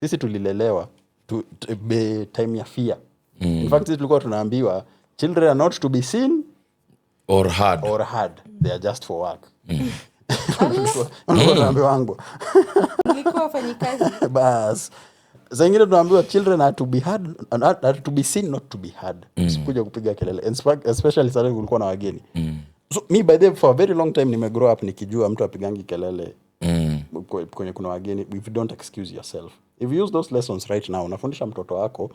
sisi tulilelewa time ya fear. In fact sisi tulikuwa tunaambiwa children are not to be seen or hard. They are just for work. Tunaambiwa wangu Nilikuwa wafanyikazi. bas zingine tunaambiwa children are to be heard, are to be seen, not to be heard. Sikuja kupiga kelele, especially sana kulikuwa na wageni. So me by the for a very long time nimegrow up nikijua mtu apigangi kelele kwenye kuna wageni. If you don't excuse yourself, if you use those lessons right now, unafundisha mtoto wako,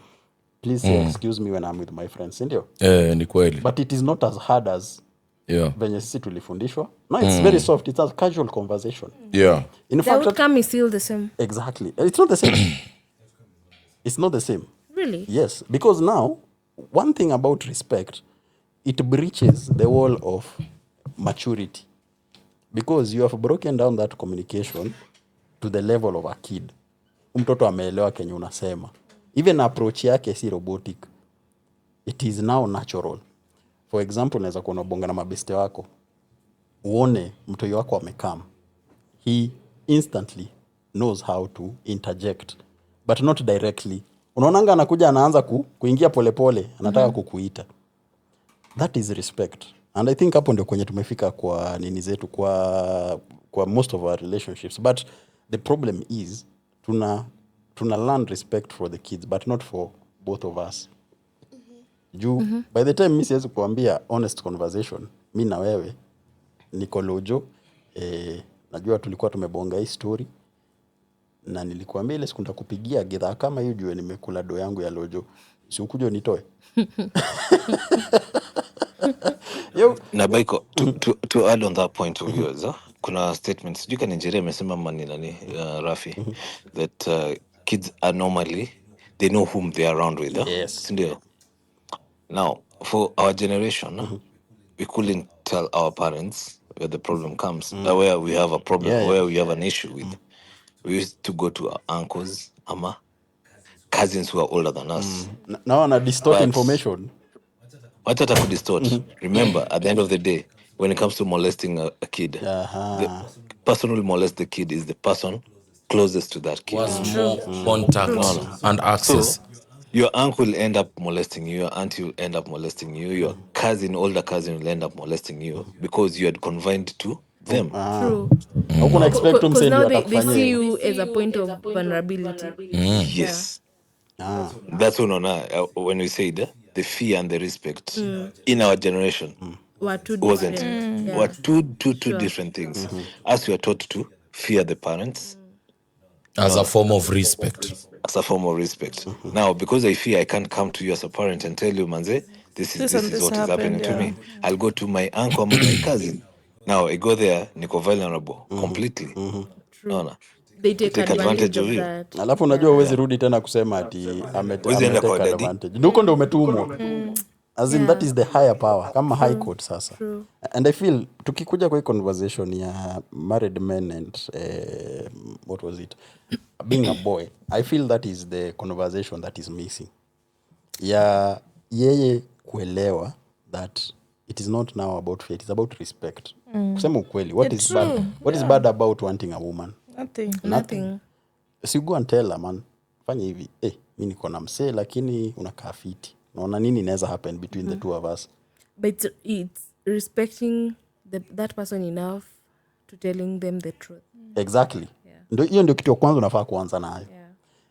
please say excuse me when I'm with my friends, ndio? Ni kweli. But it is not as hard as venye sisi tulifundishwa. No, it's very soft. It's a casual conversation. In The fact, outcome is still the same. exactly. It's not the same. It's not the same. Really? Yes, because now one thing about respect, it breaches the wall of maturity, because you have broken down that communication to the level of a kid. Mtoto ameelewa kenye unasema, even approach yake si robotic, it is now natural. For example, unaweza kuwa unabonga na mabeste wako, uone mtoi wako amekam, he instantly knows how to interject, but not directly. Unaonanga anakuja anaanza kuingia polepole, anataka kukuita. That is respect. And I think hapo ndio kwenye tumefika kwa nini zetu, kwa most of our relationships. But the problem is tuna learn respect for the kids, but not for both of us. Juu by the time mi siwezi kuambia honest conversation, mi na wewe niko lojo, najua tulikuwa tumebonga hii story, na nilikuambia ile siku nitakupigia gidhaa kama hiyo juu nimekula do yangu ya lojo, si ukuja nitoe. Na Baiko, to add on that point of yours, kuna statements sijui ka Nigeria amesema nani Rafi, that kids are normally, they know whom they are around with. Yes. Sindio? Now, for our generation, we couldn't tell our parents where the problem comes, where we have a problem, where we have an issue with. We used to go to our uncles, ama cousins who are older than us. Now wana distort But information. What are to distort? Remember, at the end of the day, when it comes to molesting a kid, the person who will molest the kid is the person closest to that kid. Was more contact and access. So, your uncle will end up molesting you, your auntie will end up molesting you, your cousin, older cousin will end up molesting you because you had confined to them. True. How can I expect them Because say now ndio they see atakufanyia? you as a point of vulnerability. Yes. That's when we said the fear and the respect in our generation Were two wasn't. different. Were two different things. As we are taught to fear the parents As a form of respect. as a form of respect. Now, because I fear I can't come to you as a parent and tell you, Manze, this is what is happening to me. I'll go to my uncle or my cousin. Now, I go there, niko vulnerable completely. No. They take advantage of you. that. Alafu unajua huwezi rudi tena kusema ati Huwezi enda kwa ameteka daddy. advantage. Ndio ndo umetumwa. As in that is the higher power, kama high court sasa. And I feel tukikuja kwa hii conversation ya married men and what was it, being a boy, I feel that is the conversation that is missing. Ya yeye kuelewa that it is not now about fear, it is about respect. Kusema ukweli, what is bad about wanting a woman? Nothing. Si go and tell her, man, fanya hivi, mi niko na msee lakini unakaa fiti. Naona nini inaweza happen between the two of us. But it's respecting that person enough to telling them the truth. Exactly. Hiyo ndio kitu ya kwanza unafaa kuanza nayo.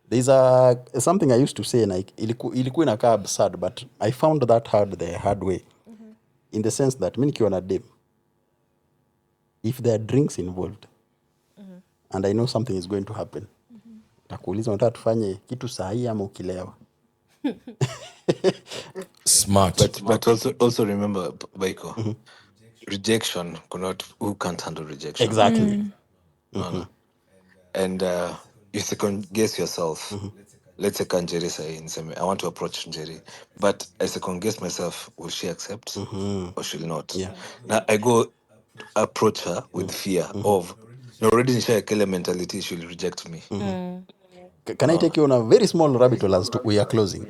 There's something I used to say, like, ilikuwa inakaa absurd, but I found that the hard way. In the sense that mi nikiwa na dem, if there are drinks involved, and I know something is going to happen, takuuliza unataka tufanye kitu sahihi ama ukilewa. Smart. But also remember, Baiko, rejection, who can't handle rejection? Exactly. No. And you second guess yourself. Let's say Njeri say, I want to approach Njeri, but I second guess myself, will she accept or she'll not? Now I go approach her with fear of, already in Shaya mentality, she'll reject me. Can I take you on a very small rabbit hole as to we are closing?